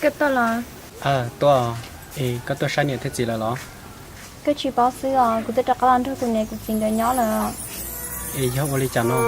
Koj tuaj los? Tuaj. Es koj tuaj saib niam thiab txiv lawm los? Koj tsis paub xwb os, kuv twb rov qab los nrog kuv niam kuv txiv nkawd nyob lawm. Es yog ua li cas no?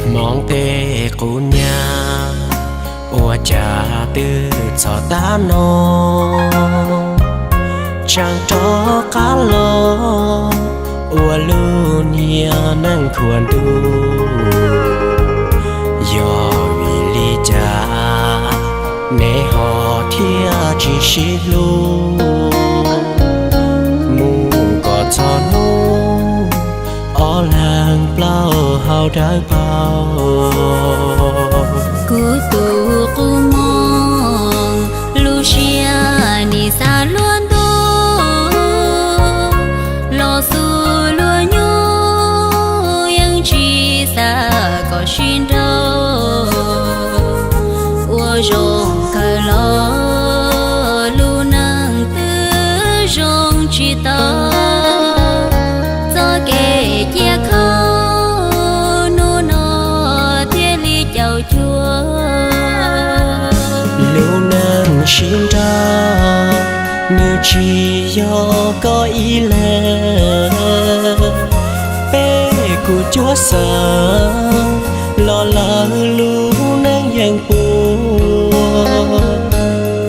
Hmoov tej qub nyab, ua cas twb txog tav no, tseem rov qab los ua lub niag neej khuam ntuj. Yog vim li cas neb ho thiaj tsis sib hlub, mus kom txog hnub ob leeg plaub hau dawb paug? Kuv tus qub moog, lub siab nim xav luag ntuj, los xub luag nyuj, yeej tsis xav kom sib nrauj. Ua zoo kawg los lub neej twb zoo tsis tau, txoj kev cia khaub hnub no thiaj li caum cuag. Lub neej sib nrauj, nws tsis yog koj ib leeg, peb kuj cuab xeem los lawm lub neej yeej puag.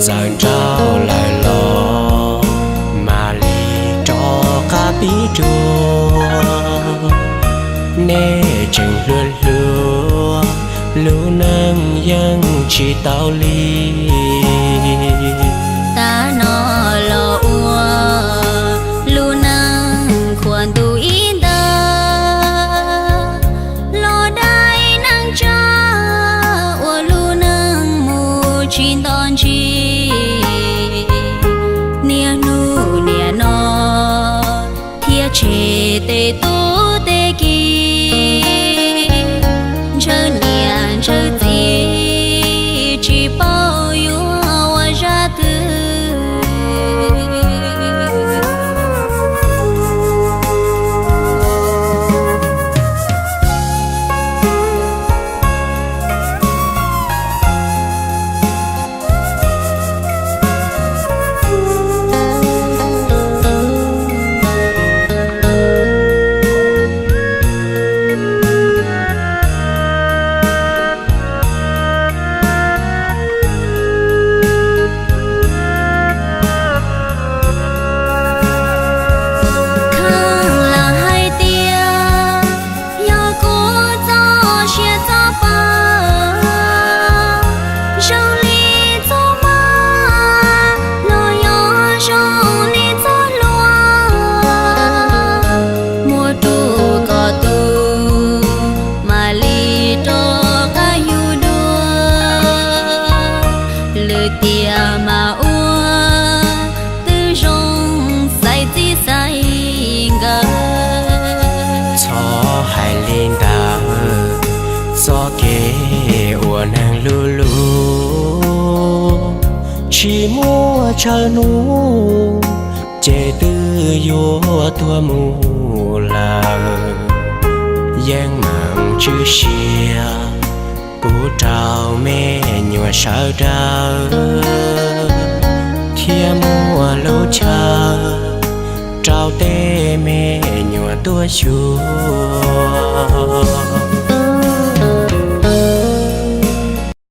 Txawm nrauj lawm los mam li rov qab pib dua, neb tseem hluas hluas, lub neej yeej tsis tau li. Tav no los ua lub neej khuam ntuj ib ntag, los dai neej tsa ua lub neej mus tsis nto ntsis. Niaj hnub niaj no thiab tseg tej tub tej ki, ntshaw niam ntshaw txiv tsis paub yuav ua zaj twg. Kheev lam hais tias yog kuv txoj sia txoj pa, zoo li txoj pa los yog zoo li txoj hlua, muab rau koj tus mam li rov qab yug dua. Lwm tiam mas ua twb zoo xaiv txij xaiv nkawm. Txhob hais li ntawd, txoj kev ua neeg luj luj tsis muaj tsawg hnub ces twb yuav tuag mus lawm. Yeej meem tswv sia pub rau me nyuam sawv daws thiab muaj lub chaw rau tej me nyuam tuaj xyuas.